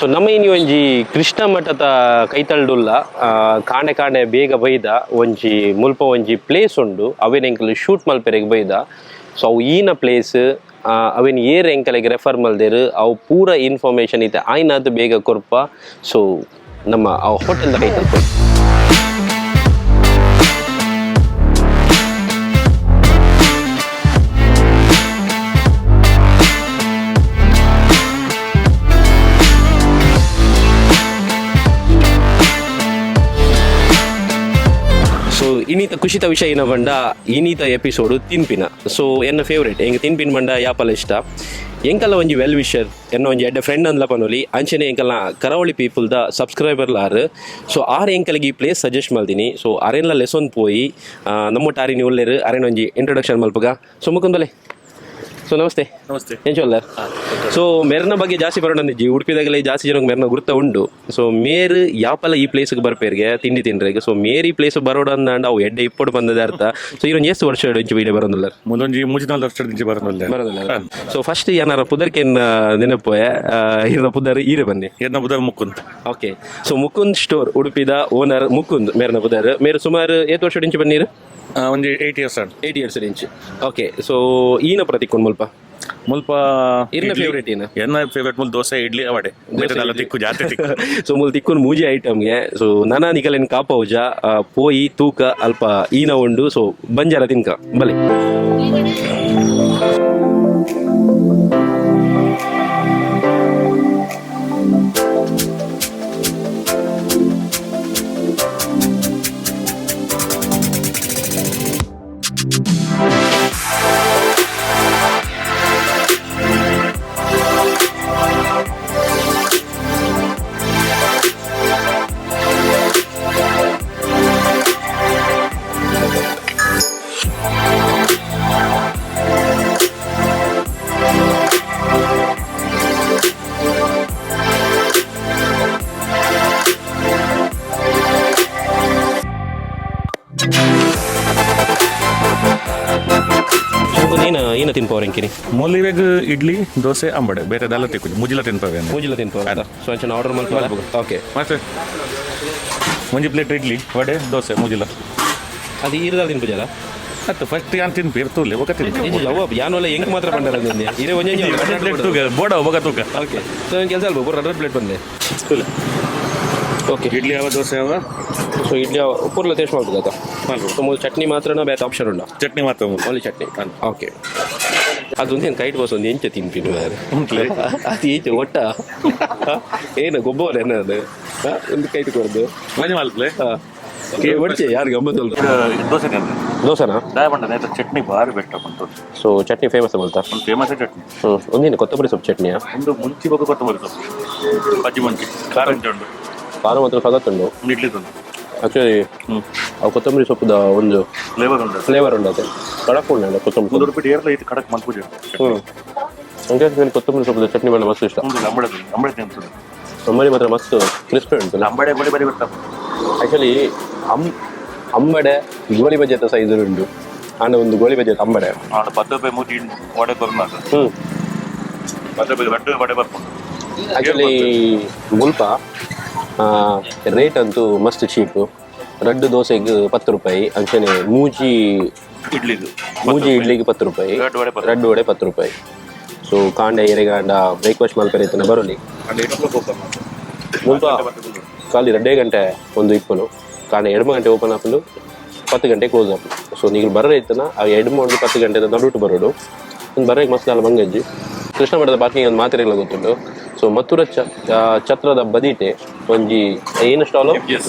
ಸೊ ನಮ್ಮ ಇನಿ ಒಂಜಿ ಕೃಷ್ಣ ಮಠದ ಕೈತಲ್ಡುಲ್ಲ ಕಾಂಡೆ ಕಾಂಡೆ ಬೇಗ ಬೈದ ಒಂಜಿ ಮುಲ್ಪ ಒಂಜಿ ಪ್ಲೇಸ್ ಉಂಡು. ಅವೇನ್ ಎಂಕಲ್ ಶೂಟ್ ಮಲ್ಪೆರೆಗ್ ಬೈದ. ಸೊ ಅವು ಈನ ಪ್ಲೇಸ್, ಅವೇನ್ ಏರ್ ಎಂಕಲೆಗ್ ರೆಫರ್ ಮಲ್ದೆರ್, ಅವು ಪೂರ ಇನ್ಫಾರ್ಮೇಶನ್ ಇತ್ತೆ ಆಯ್ನಾತ್ ಬೇಗ ಕೊರ್ಪ. ಸೊ ನಮ್ಮ ಆ ಹೋಟೆಲ್ ಕೈತಲ್. ಸೊ ಇನ್ನಿತ ಖುಷಿತ ವಿಷಯ ಏನ ಬಂಡ, ಇನ್ನಿತ ಎಪಿಸೋಡ್ ತಿನ್ಪಿನ. ಸೊ ಎನ್ನ ಫೇವ್ರೇಟ್ ಎಂಕ್ ತಿನ್ಪಿನ ಬಂಡ ಯಾಪಲ ಇಷ್ಟ. ಎಂಕಲ್ಲ ಒಂಜಿ ವೆಲ್ ವಿಷರ್, ಎನ್ನ ಒಂಜಿ ಎಡ್ಡೆ ಫ್ರೆಂಡ್ ಅಂದ್ಲ ಪನೊಲಿ, ಅಂಚನೆ ಎಂಕಲ್ನ ಕರಾವಳಿ ಪೀಪಲ್ ದ ಸಬ್ಸ್ಕ್ರೈಬರ್ ಲಾರ್. ಸೊ ಆರ್ ಎಂಕಲಿಗೆ ಈ ಪ್ಲೇಸ್ ಸಜೆಸ್ಟ್ ಮಲ್ದಿನಿ. ಸೊ ಅರೆನ್ಲ ಲೆಸೊನ್ ಪೋಯಿ ನಮ್ಮ ಟಾರಿನಿ ಉಲ್ಲೇರು, ಅರೆನ ಒಂಜಿ ಇಂಟ್ರೊಡಕ್ಷನ್ ಮಲ್ಪುಗ. ಸೊ ಮುಕುಂದಲೆ. ಸೊ ನಮಸ್ತೆ. ನಮಸ್ತೆ. ಎಂಚೊಲ್ಲರ್? ಸೊ ಮೆರ್ನ ಬಗ್ಗೆ ಜಾಸ್ತಿ ಬರೋಣ. ಉಡುಪಿದಾಗಲೇ ಜಾಸ್ತಿ ಜನಕ್ಕೆ ಮೆರ್ನ ಗುರ್ತ ಉಂಡು. ಸೊ ಮೇರ್ ಯಾಪಲ ಈ ಪ್ಲೇಸ್ಗೆ ಬರ್ಪೇರ್ಗೆ ತಿಂಡಿ ತಿನ್ರೆಗೆ. ಸೊ ಮೇರ್ ಈ ಪ್ಲೇಸ್ ಬರೋಡ ಅಂದಾಂಡ ಅವು ಎಡ್ಡೆ ಇಪ್ಪಡು ಬಂದದ ಅರ್ಥ. ಸೊ ಇರೊಂದು ಎಷ್ಟು ವರ್ಷ ಇಂಚು ವೀಡಿಯೋ ಬರೋದಿಲ್ಲ? ಮುಂದೊಂಜಿ 3-4 ವರ್ಷ ಬರೋದಿಲ್ಲ. ಬರೋದಿಲ್ಲ. ಸೊ ಫಸ್ಟ್ ಏನಾರ ಪುದರ್ಕೇನ್ ನೆನಪೋಯ, ಇರ ಪುದರ್ ಈರೆ ಬನ್ನಿ. ಎನ್ನ ಬುಧರ್ ಮುಕ್ಕುಂತ. ಓಕೆ, ಸೊ ಮುಕುಂದ್ ಸ್ಟೋರ್ ಉಡುಪಿದ ಓನರ್ ಮುಕುಂದ್ ಮೇರ್ನ ಪುದರ್. ಮೇರು ಸುಮಾರು ಏತ್ ವರ್ಷ ಇಂಚು ಬನ್ನೀರು? ಒಂಜಿ 8 ಇಯರ್ಸ್ ಆಂಡ್. 8 ಇಯರ್ಸ್ ಇಂಚು. ಓಕೆ, ಸೊ ಈನ ಪ್ರತಿಕೊಂಡ್ ಮುಲ್ಪ? ಮುಲ್ಪ. ಇರ್ನ ಫೇವ್ರೇಟ್ ಏನ? ಎನ್ನ ಫೇವ್ರೇಟ್ ಮುಲ್ ದೋಸೆ, ಇಡ್ಲಿ, ವಡೆ. ಬೇರೆ ತಿಕ್ಕು ಜಾಸ್ತಿ ತಿಕ್ಕು. ಸೊ ಮುಲ್ ತಿಕ್ಕುನ್ ಮೂಜಿ ಐಟಮ್ಗೆ. ಸೊ ನನ ನಿಕಲೆನ್ ಕಾಪೌಜ, ಪೋಯಿ ತೂಕ ಅಲ್ಪ ಈನ ಉಂಡು. ಸೊ ಬಂಜಾರ ತಿನ್ಕ ಬಲೆ. ಸೊ ನೀನು ಏನ ತಿನ್ಪವ್ರೆಂಕಿನಿ? ಮುಲ್ ಇವಾಗ ಇಡ್ಲಿ, ದೋಸೆ, ಅಂಬಡೆ. ಬೇರೆ ದಾಲ ತಿಕ್ಕು, ಮುಜಿಲ ತಿನ್ಪವೆ. ಮೂಜಿಲ ತಿನ್ಪವ. ಸೊ ಅಂಚನ ಆರ್ಡರ್ ಮಲ್ಪ. ಓಕೆ. ಮತ್ತೆ ಒಂಜಿ ಪ್ಲೇಟ್ ಇಡ್ಲಿ, ವಡೆ, ದೋಸೆ, ಮುಜಿಲ. ಅದು ಈರದಾಲ್ ತಿನ್ಪುಜಲ್ಲ? ಅತ್ತು, ಫಸ್ಟ್ ಯಾನ್ ತಿನ್ಪಿ ತೂಲೆ, ಬೊಕ ತಿನ್ಪಿ. ಯವ್ವ, ಯಾನೋಲ್ಲ ಎಂಕ್ ಮಾತ್ರ ಬಂಡರ ಇರೇ ಒಂಜಿ. ಪ್ಲೇಟ್ ತೂಕ ಬೋಡ, ಬೊಕ ತೂಕ. ಓಕೆ, ಸೊ ಕೆಲಸ ಅಲ್ಪ ಪೂರ 2 ಪ್ಲೇಟ್ ಬಂದೆ. ತೂಲೆ. ಓಕೆ. ಇಡ್ಲಿ ಯಾವ, ದೋಸೆ ಯಾವ. ಸೊ ಇಡ್ಲಿ ಪೂರ್ಲ ಟೇಸ್ಟ್ ಮಾಡ್ಬೋದಾ? ಮಲ್ಪು. ಸೊ ಮೂಲು ಚಟ್ನಿ ಮಾತ್ರನ ಬೇರೆ ಆಪ್ಷನ್ ಉಂಟಾ? ಚಟ್ನಿ ಮಾತ್ರ ಮುಲ್. ಓನ್ಲಿ ಚಟ್ನಿ. ಓಕೆ. ಅದೊಂದೇನು ಕೈಟ್ ಬಾಸ್ ಒಂದು ಎಂಚ ತಿನ್ಪಿನ? ಉಂಟ್ಲೆ. ಅದು ಈಚೆ ಒಟ್ಟ ಏನು ಗೊಬ್ಬರ ಏನ ಅದು? ಒಂದು ಕೈಟ್ ಕೊರ್ದು. ಒಂಜಿ ಮಲ್ಪಲೆ. ಒಡ್ಚೆ ಯಾರು ಗಮ್ಮತ್ ಸ್ವಲ್ಪ. ದೋಸೆ ತಿನ್ರಿ. ದೋಸೆನಾ? ದಾಯ ಬಂಡ ಚಟ್ನಿ ಭಾರಿ ಬೆಸ್ಟ್ ಉಂಟು. ಸೊ ಚಟ್ನಿ ಫೇಮಸ್ ಬಲ್ತಾ? ಒಂದು ಫೇಮಸ್ ಚಟ್ನಿ. ಹ್ಞೂ, ಒಂದೇನು ಕೊತ್ತಂಬರಿ ಸೊಪ್ಪು ಚಟ್ನಿಯಾ? ಒಂದು ಮುಂಚಿ ಬಗ್ಗೆ ಕೊತ್ತಂಬರಿ ಸೊಪ್ಪು, ಬಜ್ಜಿ ಮುಂಚಿ ಖಾರ ಉಂಟು ಉಂಟು. ಖಾರ ಮಾತ್ರ ಸಗತ್ತುಂಡು. ಒಂದು ಇಡ್ಲಿ ಉಂಟು. ಆಕ್ಚುಲಿ ಆ ಕೊತ್ತಂಬರಿ ಸೊಪ್ಪುದ ಒಂದು ಫ್ಲೇವರ್ ಉಂಟು. ಫ್ಲೇವರ್ ಉಂಡತೆ, ಕಡಕ್ ಉಂಡಲ್ಲ ಕೊತ್ತಂಬರಿ ಒಂದು ಸೊಪ್ಪು. ರೂಪಾಯಿ ಏರ್ಲ ಇದು ಖಡಕ್ ಮಲ್ಪುಜಿ. ಹ್ಞೂ, ಹಂಗೆ ಕೊತ್ತಂಬರಿ ಸೊಪ್ಪುದ ಚಟ್ನಿ ಮಾಡ ಮಸ್ತ್ ಇಷ್ಟ. ಒಂದು ಅಂಬಡೆ, ಅಂಬಡೆ ತಿನ್ಸುದು. ಅಂಬಡಿ ಮಾತ್ರ ಮಸ್ತ್ ಕ್ರಿಸ್ಪಿ ಉಂಟು. ಅಂಬಡೆ ಬಡಿ ಬಡಿ ಬರ್ತಾವೆ. ಆಕ್ಚುಲಿ ಅಂಬಡೆ ಗೋಲಿ ಬಜೆ ಸೈಜ್ ಉಂಟು. ಆಂಡ ಒಂದು ಗೋಲಿ ಬಜೆ ಅಂಬಡೆ. ಅವನು 10 ರೂಪಾಯಿ ಮೂಜಿ ವಡೆ ಕೊರ್ನಾಗ. 10 ರೂಪಾಯಿ 2 ವಡೆ ಬರ್ಪುಂಡು. ಆಕ್ಚುಲಿ ಮುಲ್ಪ ರೇಟ್ ಅಂತೂ ಮಸ್ತ್ ಚೀಪ್. ರಡ್ಡು ದೋಸೆಗೆ 10 ರೂಪಾಯಿ, ಅಂಚನೆ ಮೂಜಿ ಇಡ್ಲಿದು. ಮೂಜಿ ಇಡ್ಲಿಗೆ 10 ರೂಪಾಯಿ. 2 ವಡೆ 10. ರಡ್ಡು ವಡೆ 10 ರೂಪಾಯಿ. ಸೊ ಕಾಂಡ ಎರೆಗಾಂಡ ಬ್ರೇಕ್ಫಾಸ್ಟ್ ಮಲ್ಪೆರೆ ಇತ್ತನ ಬರೋಲಿ. ಅಂಡ್ 8 ಓಪನ್. ಮುಲ್ಪ ಖಾಲಿ 2 ಗಂಟೆ ಒಂದು ಇಪ್ಪನು. ಕಾಂಡ 2 ಗಂಟೆ ಓಪನ್ ಆಪುಂಡು, 10 ಗಂಟೆ ಕ್ಲೋಸ್ ಆಪುಂಡು. ಸೊ ನೀವು ಬರೋ ಇತ್ತನ ಆ 2 ಒಂದು 10 ಗಂಟೆದ ನಡುಟು ಬರೋಡು. ಒಂದು ಬರೋಕೆ ಮಸ್ತ್ ಅಲ್ಲ ಮಂಗಜ್ಜಿ. ಕೃಷ್ಣ ಮಠದ ಪಾರ್ಕಿಂಗ್ ಒಂದು ಮಾತ್ರೆಗಳ ಗೊತ್ತುಂಟು. ಸೊ ಮಥುರ ಛತ್ರದ ಬದಿಟೆ ಒಂಜಿ ಏನು stall,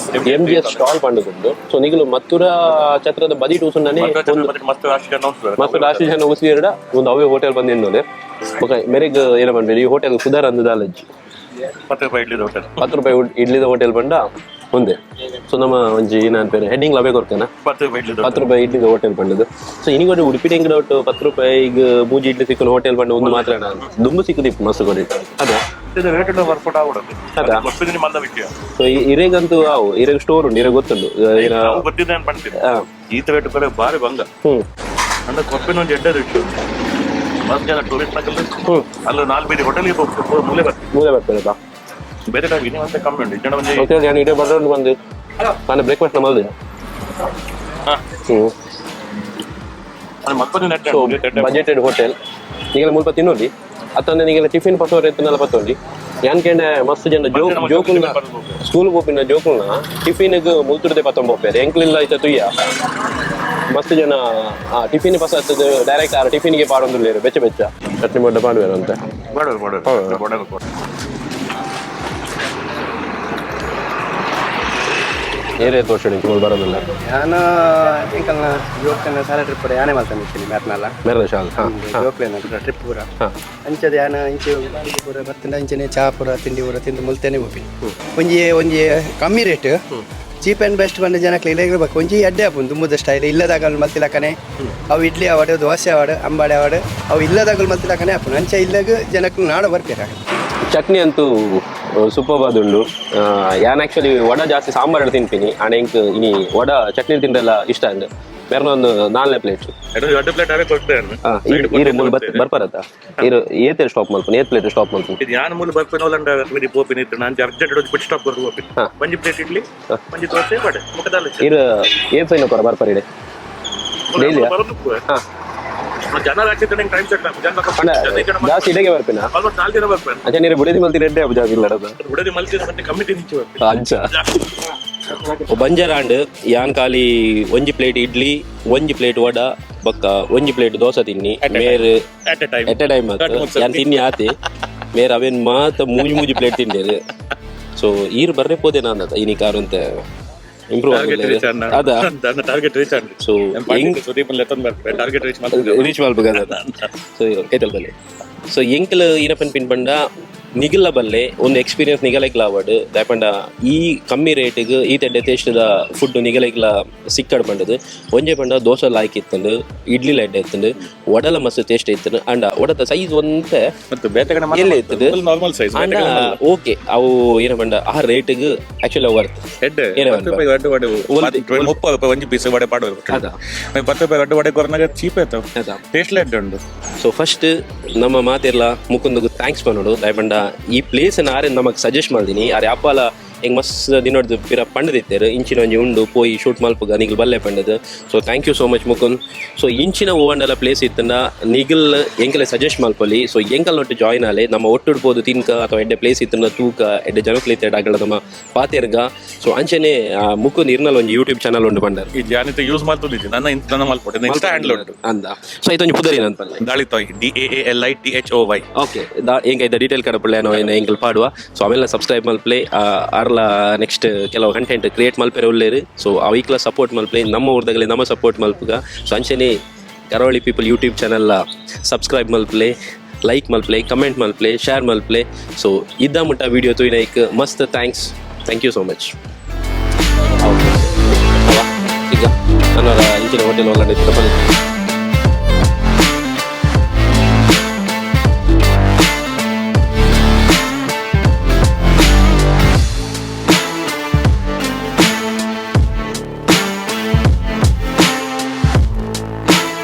MGS stall ಪಂಡುದುಂಡು. ಸೊ ನಿಗಲು ಮಥುರ ಛತ್ರದ ಬದಿ ಟೂಸುಂಡನೆ. ಮಸ್ತ್ ರಾಶಿ ಜನ ಉಂಟು. ಮಸ್ತ್ ರಾಶಿ ಜನ ಉಸಿಯರ್ಡ ಒಂದು ಅವೇ ಹೋಟೆಲ್ ಬಂದು ಎನ್ನೋದೆ. ಬೊಕ ಮೆರೆಗ್ ಏನ ಪನ್ಪೆರ್, ಈ ಹೋಟೆಲ್ ಸುಧಾರ್ ಅಂದದಾಲಜ್ಜಿ. 10 ರೂಪಾಯಿ ಇಡ್ಲಿದ ಹೋಟೆಲ್. 10 ರೂಪಾಯಿ ಇಡ್ಲಿದ ಹೋಟೆಲ್ ಬಂಡ ಒಂದೇ. ಸೊ ನಮ್ಮ ಒಂಜಿ ಏನ ಪೇರು ಹೆಡ್ಡಿಂಗ್ ಲವೇ ಕೊಡ್ತೇನೆ. 10 ರೂಪಾಯಿ ಇಡ್ಲಿದ. 10 ರೂಪಾಯಿ ಇಡ್ಲಿದ ಹೋಟೆಲ್ ಬಂಡದು. ಸೊ ಇನಿಗೊಂದು ಉಡುಪಿ ಎಂಗಡ ಒಟ್ಟು 10 ರೂಪಾಯಿಗೆ ಮೂಜಿ ಇಡ್ಲಿ ಸಿಕ್ಕುನ ಹೋಟೆಲ್ ಬಂಡ ಒಂದು ಮಾತ್ರ ದುಂಬು ಸಿಕ್ಕುದಿಪ್ಪು ಮಸ್ತ್ ಕೊಡಿ ಅದೇ. ರೇಟ್ ವರ್ಕೌಟ್ ಆಗ್ಬಿಡುತ್ತೆ. ಅದಾ? ಗೊತ್ತಿದ್ದೀನಿ ಮಲ್ಲ ವಿಷಯ. ಸೊ ಇರೇಗಂತೂ ಅವು ಇರೇಗ್ ಸ್ಟೋರ್ ಉಂಟು, ಇರೇಗ್ ಗೊತ್ತುಂಟು ಏನ. ನಾವು ಗೊತ್ತಿದ್ದೆ ಅಂತ ಪಂಡ್ತೀನಿ. ಈತ ರೇಟ್ ಕಡೆ ಭಾರಿ ಬಂಗ. ಅಂದ್ರೆ ಕೊಪ್ಪಿನ ಒಂದು ಎಡ್ಡೆ ವಿಷಯ, ಮಸ್ತ್ ಜನ ಟೂರಿಸ್ಟ್ ನಕಲ್. ಅಲ್ಲ ನಾಲ್ಕು ಬೀದಿ ಹೋಟೆಲ್ಗೆ ಹೋಗ್ತಾರೆ, ಮೂಲೆ ಬರ್ತದೆ. ಮೂಲೆ ಬರ್ತದಪ್ಪ. ಬೇರೆ ಟೈಮ್ ಇನ್ನೂ ಒಂತೆ ಕಮ್ಮಿ ಉಂಟು ಇಜ್ಜಂಡ ಒಂಜಿ. ಓಕೆ, ನಾನು ಇಡೇ ಬರೋದು ಬಂದು ನಾನು ಬ್ರೇಕ್ಫಾಸ್ಟ್ ಮಲ್ದೆ. ಹಾ. ಹ್ಞೂ. ಮತ್ತೊಂದು ನೆಟ್. ಸೊ ಬಜೆಟೆಡ್ ಹೋಟೆಲ್, ಈಗೆಲ್ಲ ಮುಲ್ಪ ತಿನ್ನೋಲಿ ಅತ್ತಂದ್ರೆ ನೀಗೆಲ್ಲ ಟಿಫಿನ್ ಪಸೋರ್ ಎತ್ತನೆಲ್ಲ ಪತ್ತೋಲಿ. ಯಾನ್ಕೆಂಡೆ ಮಸ್ತ್ ಜನ ಜೋ ಜೋಕುಲ್ನ ಸ್ಕೂಲ್ ಪೋಪಿನ ಜೋಕುಲ್ನ ಟಿಫಿನ್ಗ್ ಮುಲ್ತುರ್ದೆ ಪತ್ತೊಂಬೋಪೇರು. ಎಂಕ್ಲಿಲ್ಲ ಐತ ತುಯ್ಯ ಮಸ್ತ್ ಜನ ಆ ಟಿಫಿನ್ ಪಸ ಡೈರೆಕ್ಟ್ ಆ ಟಿಫಿನ್ಗೆ ಪಾಡೊಂದುಲ್ಲೇರು. ಬೆಚ್ಚ ಬೆಚ್ಚ ಚಟ್ನಿ ಮೊಡ್ಡ ಪಾಡುವೇರು ಅಂತ. ಮಾಡೋದು ಮಾಡೋದು ಮಾಡೋದು. ಏರೇ ತೋರ್ಸೋಣ ಮುಲ್ ಬರೋದಿಲ್ಲ. ಯಾನ ಎಂಕಲ್ನ ಜೋಕ್ಲೆನ ಸಾಲ ಟ್ರಿಪ್ ಪೂರ ಯಾನೆ ಮಲ್ತೊಂದು ಇತ್ತಿನಿ ಮ್ಯಾಪ್ನಲ್ಲ. ಮೇರೆ ಶಾಲ್, ಹಾಂ. ಜೋಕ್ಲೆನ ಪೂರ ಟ್ರಿಪ್ ಪೂರ. ಅಂಚದ ಯಾನ ಇಂಚೆ ಪೂರ ಬತ್ತಂಡ ಇಂಚನೆ ಚಾ ಪೂರ ತಿಂಡಿ ಪೂರ ತಿಂದು ಮುಲ್ತೇನೆ ಹೋಪಿನಿ. ಒಂಜಿ ಒಂಜಿ ಕಮ್ಮಿ ರೇಟ್, ಚೀಪ್ ಆ್ಯಂಡ್ ಬೆಸ್ಟ್ ಬಂದ ಜನಕ್ಕೆ ಇರಬೇಕು. ಒಂಜಿ ಎಡ್ಡೆ ಆಪುಂಡು ದುಂಬುದ ಸ್ಟೈಲ್ ಇಲ್ಲದಾಗ ಮಲ್ತಿಲಕನೆ. ಅವು ಇಡ್ಲಿ ಆವಡ್, ದೋಸೆ ಆವಡ್, ಅಂಬಾಡೆ ಆವಡ್, ಅವು ಇಲ್ಲದಾಗ ಮಲ್ತಿಲಕನೆ ಆಪುಂಡು. ಅಂಚ ಇಲ್ಲಗ ಜನಕ್ಕೆ ನಾಡ ಬರ್ಪೇರ. ಚಟ್ನಿ ಅಂತೂ ಸೂಪರ್ ಆದುಂಡು. ಯಾನ್ ಆಕ್ಚುಲಿ ವಡ ಜಾಸ್ತಿ ಸಾಂಬಾರ್ ತಿನ್ತೀನಿ ಆಂಡ್ ಎಂಕ್ ಇನಿ ವಡ ಚಟ್ನಿ ತಿಂಡ್ರೆಲ್ಲ ಇಷ್ಟ ಅಂದ್. ಬೇರೆ ಒಂದು ನಾಲ್ನೇ ಪ್ಲೇಟ್. ಎರಡು ಎರಡು ಪ್ಲೇಟ್ ಆರೆ ಕೊಡ್ತೇನೆ. ಈರು ಮೂಲು ಬರ್ಪರತ್ತ ಈರು ಏತೆ ಸ್ಟಾಪ್ ಮಲ್ಪುನು, ಏತ್ ಪ್ಲೇಟ್ ಸ್ಟಾಪ್ ಮಲ್ಪುನು? ಇದು ಯಾನ್ ಮೂಲ ಬರ್ಪೇನ ಓಲಂಡ ಮಿರಿ ಪೋಪಿನ ಇತ್ತು. ನಾನು ಅರ್ಜೆಂಟ್ ಒಂಜಿ ಪಿಟ್ ಸ್ಟಾಪ್ ಕೊರ್ದು ಪೋಪಿನ. ಒಂಜಿ ಪ್ಲೇಟ್ ಇಡ್ಲಿ, ಒಂಜಿ ದೋಸೆ, ವಡೆ ಮುಖದಾಲ. ಈರು ಏತ್ ಸೈನ ಕೊರ ಬರ್ಪರಿಡೆ ಡೈಲಿ? ಬರೋದು. ಜನ ಹಾಕಿದ್ರೆ ನಂಗೆ ಟೈಮ್ ಸೆಟ್ ಜನ. ಪಂಡ ಜಾಸ್ತಿ ಇಡೆಗೆ ಬರ್ಪಿನ? ಆಲ್ಮೋಸ್ಟ್ 4 ದಿನ ಬರ್ಪೇನೆ. ಅಂಚ ನೀರು ಬುಡದಿ ಮಲ್ತಿ ರೆಡ್ಡೆ ಅಬ್ಬು ಜಾಸ್ತಿ ಇಲ್ಲ. ಉಡದಿ ಮಲ್ತಿ ಮತ್ತೆ ಕಮ್ಮಿ ತಿಂಚು ಬರ್ಪೇನೆ. ಅಂಚ ಬಂಜಾರಾಂಡ್ ಯಾನ್ ಖಾಲಿ ಒಂಜಿ ಪ್ಲೇಟ್ ಇಡ್ಲಿ, ಒಂಜಿ ಪ್ಲೇಟ್ ವಡ, ಬೊಕ್ಕ ಒಂಜಿ ಪ್ಲೇಟ್ ದೋಸೆ ತಿನ್ನಿ ಮೇರ್. At a time. At a time ಯಾನ್ ತಿನ್ನಿ ಆತೆ. ಮೇರ್ ಅವೇನ್ ಮಾತ ಮೂಜಿ ಮೂಜಿ ಪ್ಲೇಟ್ ತಿಂಡೇರು. ಸೊ ಈರ್ ಬರ್ರೆ ಪೋದೆ ನಾನು ಇನಿ ಕಾರ್ ಅಂತ ಇಂಪ್ರೂವ್ ಟಾರ್ಗೆಟ್ ರೀಚ್ ಅಣ್ಣ. ಅದ. ಟಾರ್ಗೆಟ್ ರೀಚ್ ಅಣ್ಣ. ಸೊ ಹೆಂಗ್ ಸುದೀಪ್ ಲೆತ್ತೊಂದು ಬರ್ಪೆ ಟಾರ್ಗೆಟ್ ರೀಚ್ ಮಾಡ್ತಿದ್ದೆ. ರೀಚ್ ಮಲ್ಪಗದ. ಸೊ ಕೈತಲ್ ಬಲ್ಲೆ. ಸೊ ಎಂಕಲ್ ಈನಪನ್ ಪಿನ್ ಪಂಡ ನಿಗಲ ಬಲ್ಲೆ ಒಂದು ಎಕ್ಸ್ಪೀರಿಯನ್ಸ್ ನಿಗಲೈಕ್ಲ ಆವಡ್. ದಾಯಪಂಡ ಈ ಕಮ್ಮಿ ರೇಟಿಗೆ ಈ ತೆಡ್ಡೆ ಟೇಸ್ಟ್ದ ಫುಡ್ ನಿಗಲೈಕ್ಲ ಸಿಕ್ಕಡ್ ಪಂಡದು. ಒಂಜೆ ಪಂಡ ದೋಸೆ ಲಾಯ್ಕ್ ಇತ್ತಂಡು, ಇಡ್ಲಿ ಎಡ್ಡೆ ಇತ್ತಂಡು, ವಡಲ ಮಸ್ತ್ ಟೇಸ್ಟ್ ಇತ್ತಂಡು. ಅಂಡ ವಡತ ಸೈಜ್ ಒಂತೆ ಮತ್ತು ಬೇತೆ ಕಡೆ ಎಲ್ಲ ಇತ್ತದು. Normal size. ಅಂಡ ಓಕೆ, ಅವು ಏನ ಪಂಡ ಆ ರೇಟಿಗೆ ಆಕ್ಚುಲಿ ವರ್ತ್. ಹೆಡ್ ಏನೇ 10 ರೂಪಾಯಿ ಅಡ್ಡು ವಡೆ, 30 ರೂಪಾಯಿ ಒಂಜಿ ಪೀಸ್ ವಡೆ ಪಾಡುವರು. ಅದ. 10 ರೂಪಾಯಿ ಅಡ್ಡು ವಡೆ ಕೊರನಾಗ ಚೀಪ್ ಆಯ್ತು. ಅದ. ಟೇಸ್ಟ್ ಎಡ್ಡೆ ಉಂಟು. ಸೊ ಫಸ್ಟ್ ನಮ್ಮ ಮಾತಿರ್ಲ ಮುಕುಂದಗ್ thanks ಪನೋಡು. ದಯಪಂಡ ಈ ಪ್ಲೇಸ್ ಆರೆ ನಮಗ್ ಸಜೆಸ್ಟ್ ಮಾಡ್ದೀನಿ. ಆರೆ ಅಪ್ಪಾಲ ಹೆಂಗ್ ಮಸ್ತ್ ದಿನೊಡ್ದು ಪಿರ ಪಂಡದಿತ್ತೇರು, ಇಂಚಿನ ಒಂಜಿ ಉಂಡು ಪೋಯಿ ಶೂಟ್ ಮಲ್ಪುಗ ನಿಗಲ್ ಬಲ್ಲೆ ಪಂಡದು. So thank you so much Mukund. So ಇಂಚಿನ ಓವಂಡಲ ಪ್ಲೇಸ್ ಇತ್ತಂಡ ನಿಗಲ್ ಎಂಕಲೆ ಸಜೆಸ್ಟ್ ಮಲ್ಪೊಲಿ. ಸೊ ಎಂಕಲ್ ಒಟ್ಟು ಜಾಯ್ನ್ ಆಲೆ, ನಮ್ಮ ಒಟ್ಟುಡ್ ಪೋದು ತಿನ್ಕ ಅಥವಾ ಎಡ್ಡೆ ಪ್ಲೇಸ್ ಇತ್ತಂಡ ತೂಕ, ಎಡ್ಡೆ ಜನಕ್ಲು ಇತ್ತೆಡ್ ಅಗಲ ನಮ್ಮ ಪಾತೆರ್ಗ. ಸೊ ಅಂಚನೆ ಆ ಮುಕುಂದ್ ಇರ್ನಲ್ ಒಂಜಿ ಯೂಟ್ಯೂಬ್ ಚಾನಲ್ ಉಂಡು ಪಂಡರ್. ಈ ಜಾನಿತ ಯೂಸ್ ಮಾಡ್ತಿದ್ದೀನಿ ನನ್ನ ನನ್ನ ಮಲ್ಪೊಟ್ಟೆ ಇನ್ಸ್ಟಾ ಹ್ಯಾಂಡಲ್ ಉಂಟು. ಅಂದ. ಸೊ ಇದೊಂಜಿ ಪುದರಿನ ಅನ್ಪಲ್ಲೆ. ದಾಳಿತಾಯ್, DAALITHOY. Okay, ಎಂಕ ಇದ್ದ ಡೀಟೇಲ್ ಕಡಪಳ್ಳಿ ಏನೋ ಏನು ಎಂಕಲ್ ಪಾಡುವ. ಸೊ ಅವೆಲ್ಲ ಸಬ್ಸ್ಕ್ರೈಬ್ ಮಲ್ಪ್ಲೆ. ಅರ್ಲ ನೆಕ್ಸ್ಟ್ ಕೆಲವು ಕಂಟೆಂಟ್ ಕ್ರಿಯೇಟ್ ಮಲ್ಪೆರೆ ಉಲ್ಲೇರು. ಸೊ ಅವಿಕ್ಲ ಸಪೋರ್ಟ್ ಮಲ್ಪ್ಲೆ, ನಮ್ಮ ಊರ್ದಾಗಲೇ ನಮ್ಮ ಸಪೋರ್ಟ್ ಮಲ್ಪುಗ. ಸೊ ಅಂಚನೆ Karavali people YouTube channel subscribe ಮಲ್ಪ್ಲೆ, ಲೈಕ್ ಮಲ್ಪ್ಲೆ, ಕಮೆಂಟ್ ಮಲ್ಪ್ಲೆ, ಶೇರ್ ಮಲ್ಪ್ಲೆ. ಸೊ ಇದ್ದ ಮುಟ್ಟ ವಿಡಿಯೋ ತೂಯಿನೈಕ್ ಮಸ್ತ್ thanks. Thank you so much. Okay, ಈಗ ನನ್ನ ಇಂಚಿನ ಹೋಟೆಲ್ ಒಳಗಡೆ.